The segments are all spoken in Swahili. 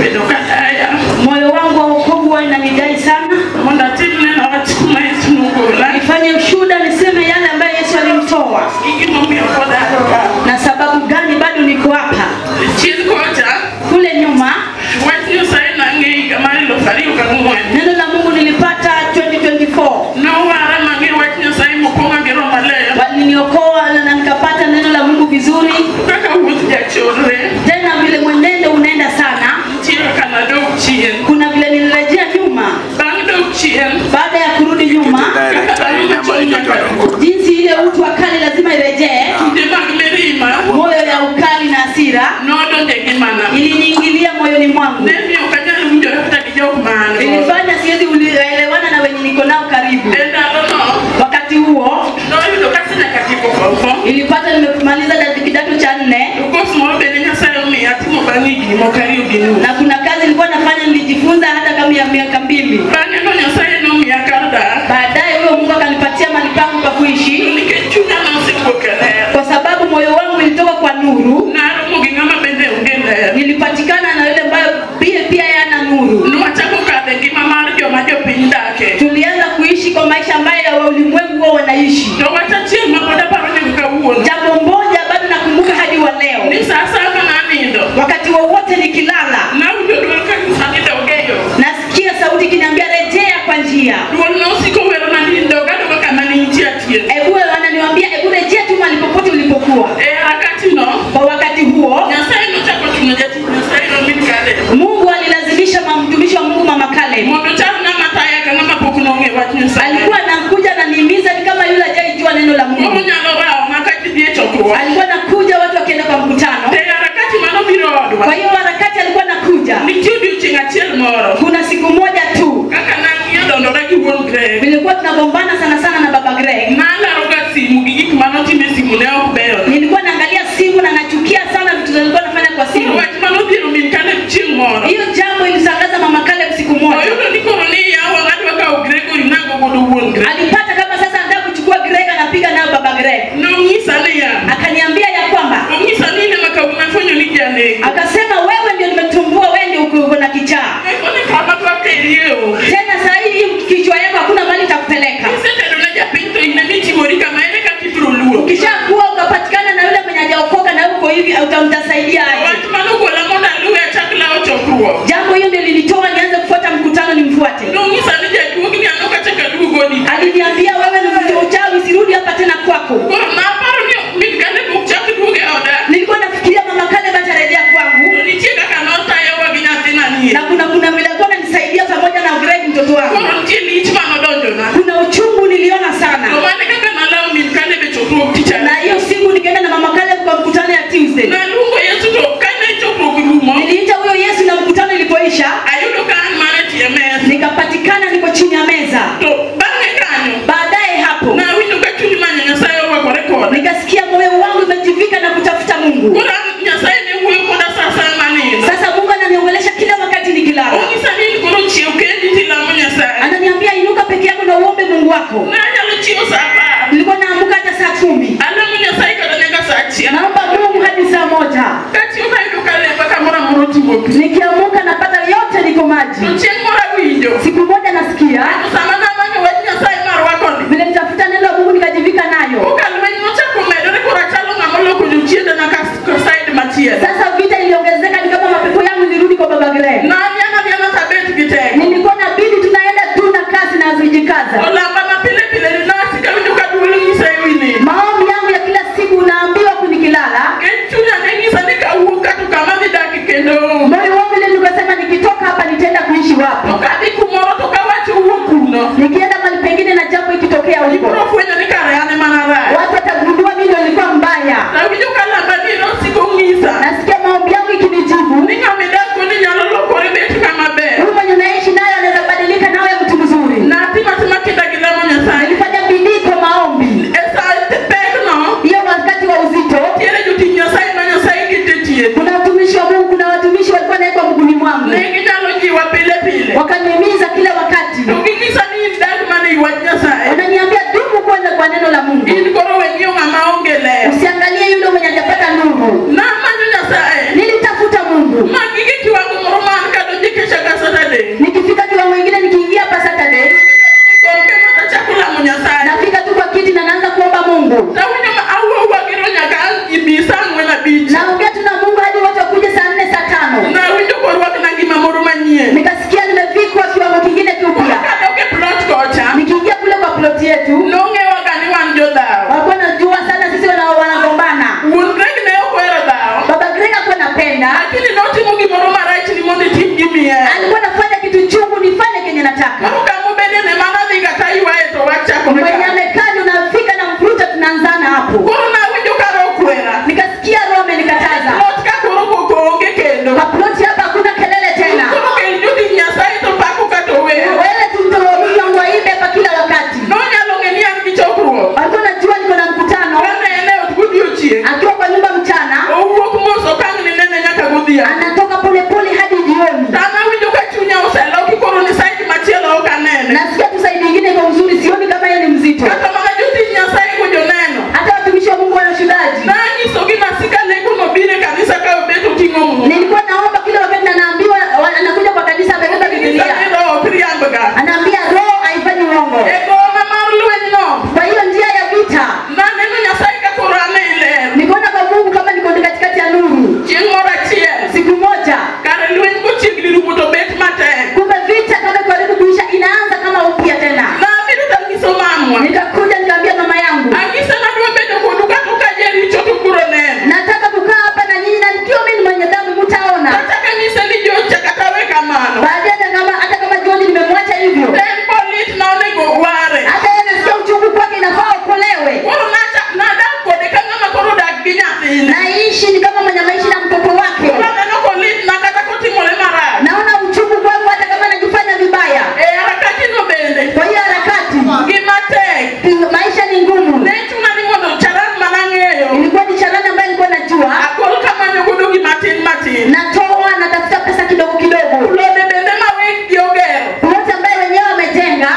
Osebedo kadaya. Moyo wangu wa wokovu unanidai sana. Mondo atimne na wach kuma Yesu nogola. Nifanye ushuhuda niseme yale ambayo Yesu alimtoa. Gimomiyo pod an ka. Na sababu gani bado niko hapa. Chien kocha. Kule nyuma wach Nyasaye nang'e higa mar 2004. Neno la Mungu nilipata 2024. Nowara mang'e wach Nyasaye mokwongo gi Roho Maler. Waliniokoa na nikapata neno la Mungu vizuri. Kaka wuoth jachodre. Tena vile mwenendo unaenda sana. Nitie kaka nadok chien. Kuna vile nilirejea nyuma. Bang' dok chien. Baada ya kurudi nyuma, jinsi ile utu wa kale lazima irejee. Kinde mag mirima. Moyo ya ukali na hasira nodonjo e ngimana. Iliniingilia moyoni mwangu. Ne miyo ok anyal winjora kata gi jok ma an go. Ilifanya siwezi elewana na wenye niko nao karibu. E ndalono, wakati huo noyudo ka asenyaka tieko form 4. Ilipata nimemaliza kidato cha 4. To kos moro bende Nyasaye omiya atimo bang' higni moko ariyo gi nus. Na kuna kazi nilikuwa nafanya nilijifunza hata kama ya miaka 2. Bang'e no Nyasaye nomiya kar dak. Baadaye huyo Mungu akanipatia mahali pangu pa kuishi. Nikech chunya nosewuok e ler. Kwa sababu moyo wangu ulitoka kwa nuru. Naromo gi ng'ama bende onge ler. Nilipatikana na yule ambaye pia hana nuru. Nwachako kadho e ngima mar joma jopiny dake. Tulianza kuishi kwa maisha ambayo ya ulimwengu wao wanaishi. To wach achiel ma pod aparo nyaka kawuono. Jambo moja bado nakumbuka hadi wa leo. Ni sa asaya ma nanindo. Wakati wowote nikilala, nawinjo duol kanyisa ni dog e yo. Nasikia sauti ikiniambia rejea kwa njia. Duol nosiko werona ni dog adoga kama ne intie atieno. Ebu ananiambia ebu rejea tu mahali popote ulipokuwa. E harakati no. Kwa wakati huo Nyasaye nochako chuno jatich Nyasaye no min Caleb. Mungu alilazimisha mtumishi wa Mungu Mama Caleb. Mondo ochal ng'ama taya ka ng'ama pok nong'e wach Nyasaye. Alikuwa anakuja ananihimiza ni kama yule hajaijua neno la Mungu. Moro nyalo rawo ma ka ji dhi e chokruok. Alikuwa anakuja watu wakienda kwa mkutano. E harakati manobiro odwa. Kwa hiyo harakati alikuwa anakuja. Nitie odiochieng' achiel moro. Kuna siku moja tu. Kaka nang'iyo dondora gi wuon Greg. Nilikuwa tunagombana sana sana na baba Greg. Nalaro ga simu gi gik manotimo e simu ne ok beyo. Nilikuwa naangalia simu na nachukia sana vitu nilikuwa nafanya kwa simu. Wach manodhiero min Caleb chieng' moro. Hiyo jambo ilisangaza Mama Caleb siku moja. Oyudo ni koro ni yawa adwa kawo Gregory nago godo wuon Greg. Alipata kama sasa anataka kuchukua Greg anapiga nayo baba Greg. Nonyisa niya. Akaniambia ya kwamba Onyisa ni in ema kawuono afwenyo ni janeko. Akasema wewe ndio nimetumbua, wewe ndio uko na kichaa. Ni kama dwa kerie onge. Tena saa hii kichwa yako hakuna mahali itakupeleka. Isetedo ne japiny to in ema itimori kama ere kaka ibiro luor. Ukishakuwa ukapatikana na yule mwenye hajaokoka na uko hivi utamtasaidia aje? Wach manogola mondo aluwe achak lawo chokruok. Jambo hiyo ndio lilitoa nianze kufuata mkutano nimfuate. Nonyisa ni jajuogni an ok achak aduog odi. Aliniambia wewe ni mtu uchawi, sirudi hapa tena kwako. Koro naparo ni min Caleb ok chak duogo e oda. Nilikuwa nafikiria Mama Caleb atarejea kwangu. To nitie kaka notayowa gi nyathina nie. Na kuna vile alikuwa ananisaidia pamoja na Greg mtoto wangu. Koro nitie lich manodonjona. Kuna uchungu niliona sana. To mano kaka nalawo min Caleb e chokruok tich Na ariyo. hiyo siku nikaenda na Mama Caleb kwa mkutano ya Tuesday. Naluongo Yesu to kane chokruok rumo, Niliita huyo Yesu na mkutano ilipoisha, ayudo ka an mana e tie mesa. nikapatikana niko chini ya meza. To bang'e kanyo, Baadaye hapo nawinjo ka chuny manyo Nyasaye orwakore koda. nikasikia moyo wangu umejivika na kutafuta Mungu. Koro an Nyasaye ne wuoyo koda sa asaya manindo. Sasa Mungu ananiongelesha kila wakati nikilala. Onyisa ni in koro chiew kendi tilamo Nyasaye. Ananiambia inuka peke yako na uombe Mungu wako. Nanyalo chiewo sa 10. Nilikuwa naamka hata saa 10. Alamo Nyasaye kata nyaka sa 1. Naomba Mungu hadi saa 1. Kachiewo kayudo ka lemba kamoro amora oting'o pi. Nikiamuka napata yote niko maji. To chieng' moro awinjo. Siku moja nasikia To sama namanyo wach Nyasaye marwakoni, vile nitafuta neno la Mungu nikajivika nayo. koka lweny nochako medore koro achalo ng'ama oloko jochiendena ka side machielo. Sasa vita iliongezeka, ni kama mapepo yangu ilirudi kwa baba Greg. Nadhiano adhiana tabet gi teko. Nilikuwa nabidi tunaenda tu na kasi na zijikaza. To lamba ma pile pile nasiko awinjo ka duol nyisa e wi nindo. Maombi yangu ya kila siku naambiwa kunikilala. Nikech chunya ne nyisa ni kawuok ka to kama adhi dake kendo onge. Moyo wangu ile nikasema nikitoka hapa nitaenda kuishi wapi? To Mwenye amekaa unafika na mvuta, tunaanzana hapo. Nikasikia roho amenikataza. Kwa ploti hapa hakuna kelele tena. Wewe tumtoe waimbe hapa kila wakati. Alikuwa anajua niko na mkutano. Akiwa kwa nyumba mchana, anatoka pole pole hadi jioni. Nasikia tu side nyingine iko mzuri, sioni kama yeye ni mzito. Hata watumishi wa Mungu wanashuhudaji. Nilikuwa naomba kila wakati na naambiwa anakuja kwa kanisa amebeba Biblia. Anaambia roho haifanyi uongo. Kwa hiyo njia ya vita, nikaona kwa Mungu kama niko katikati ya nuru. Siku moja, kumbe vita kama karibu kuisha inaanza kama upya tena. Nikakuja nikaambia mama yangu, nataka kukaa hapa na nyinyi, na nikiwa mimi mwenye dhambi mtaona. Baadaye hata kama jioni nimemwacha hivyo, hata yeye anasikia uchungu kwake, inafaa okolewe. Naishi ni kama mwenye maishi na mtoto wake. Naona uchungu kwangu hata kama najifanya vibaya. Kwa hiyo harakati, maisha ni ngumu. Ilikuwa ni charani ambayo nilikuwa najua. Natoa, natafuta pesa kidogo kidogo. Ploti ambayo wenyewe wamejenga,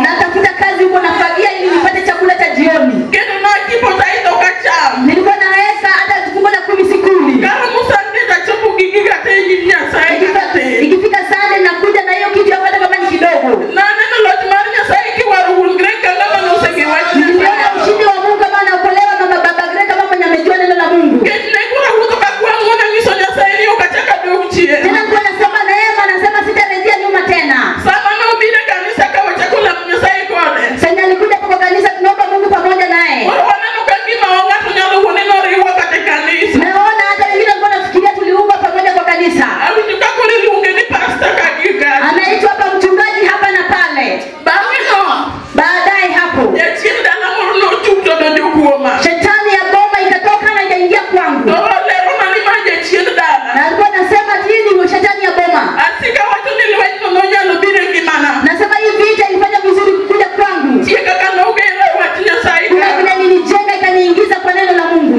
natafuta kazi huko, nafagia ili nipate chakula cha jioni. Nilikuwa naweka hata fungu la 10 sikuli. Ikifika Sunday nakuja na hiyo kitu hata kama ni kidogo. Niliona ushindi wa Mungu kama anaokolewa mama baba Greg kama mwenye amejua neno la Mungu. Tena nilikuwa nasema neema, nasema sitarejea nyuma tena. Sasa nilikuja kwa kanisa, tunaomba Mungu pamoja naye. Naona hata wengine walikuwa wanafikiria tuliungwa pamoja kwa kanisa. Anaitwa hapa mchungaji hapa na pale. Baadaye hapo shetani ya boma ikatoka na ikaingia kwangu. Na alikuwa anasema hii ni shetani ya boma. Nasema hii vita ilifanya vizuri kuja kwangu. Kuna vile nilijenga ikaniingiza kwa neno la Mungu.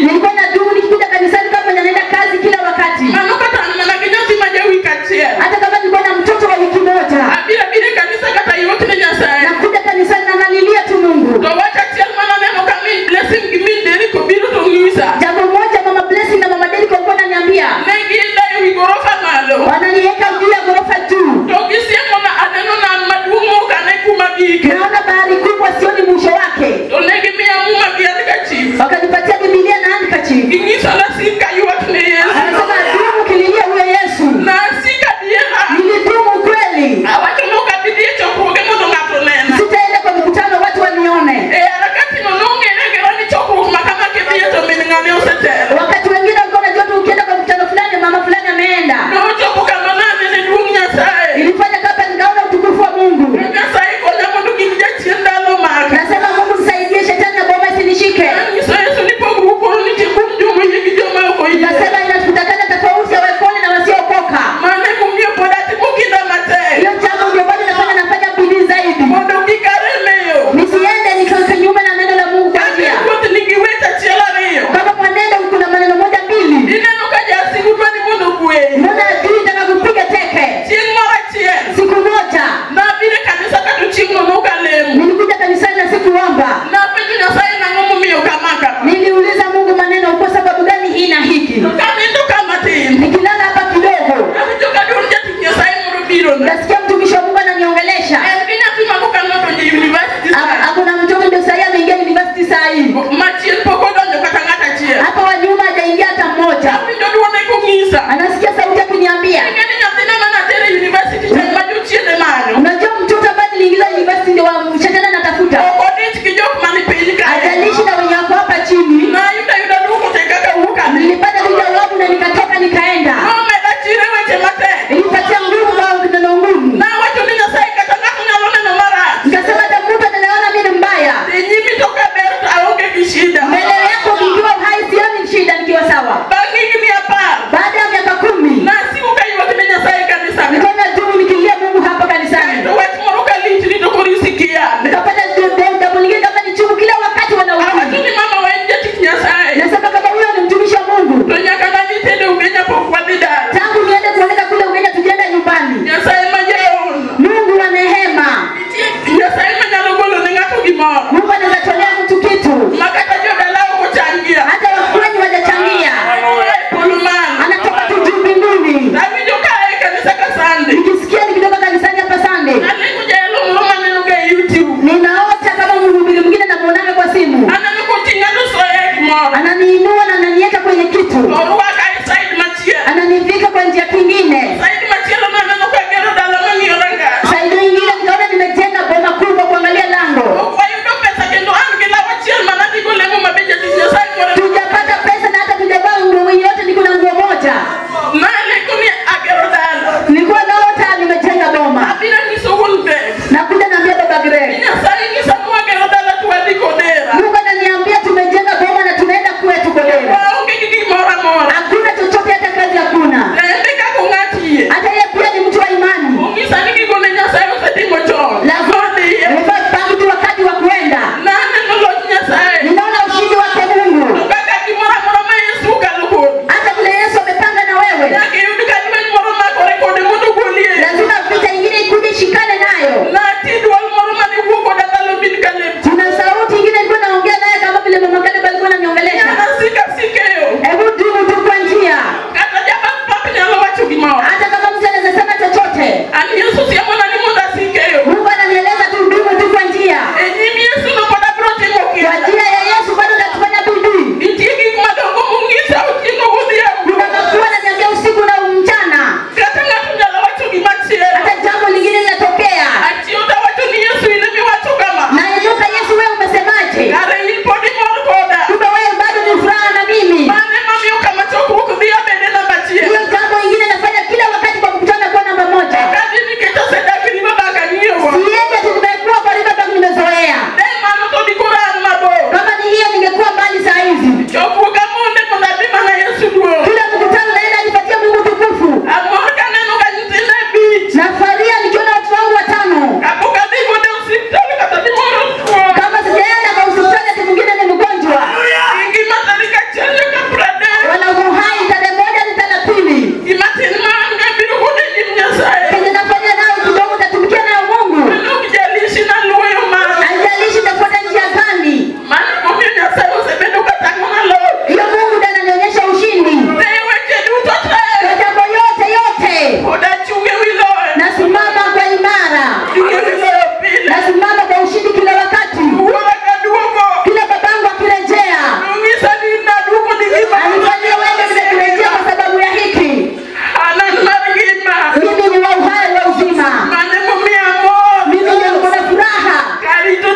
Nilikuwa na dumu nikikuja kanisani kama naenda kazi kila wakati. Hata kama nilikuwa na mtoto wa wiki moja, nakuja kanisani na nalilia tu Mungu. Jambo moja mama Blessing na mama Derrick walikuwa wananiambia, wananiweka juu ya ghorofa juu. Naona bahari kubwa, sioni mwisho wake. Wakanipatia Biblia na handkerchief. Anasema dumu kililia huyo Yesu. Nilidumu kweli. Sitaenda kwa mkutano watu wanione. Wakati wengine walikuwa wanajua tu ukienda kwa mkutano fulani mama fulani ameenda. Ilifanya kama nikaona utukufu wa Mungu. Nasema Mungu nisaidie, shetani na boma isinishike. Nasema inatakana tofauti ya waekole na wasiookoka. Hiyo jambo ndio bado nafanya bidii zaidi. Nisiende nikae kinyume na neno la Mungu kwa njia. Kama mwenendo kuna maneno moja mbili, mbona adui atakakupiga teke? Siku moja nilikuja kanisani na sikuomba. Niliuliza Mungu maneno, kwa sababu gani hii na hiki? Nikilala hapa kidogo, nasikia mtumishi wa Mungu ananiongelesha. Hakuna mtoto ndio sasa ameingia university saa hii. Hapa wa nyuma hajaingia hata mmoja. Anasikia sauti akiniambia, unajua mtoto ambaye niliingiza university ndio wa shetani anatafuta. Hajalishi na wenye wako hapa chini. Nilipata tu jawabu.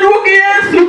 duog Yesu.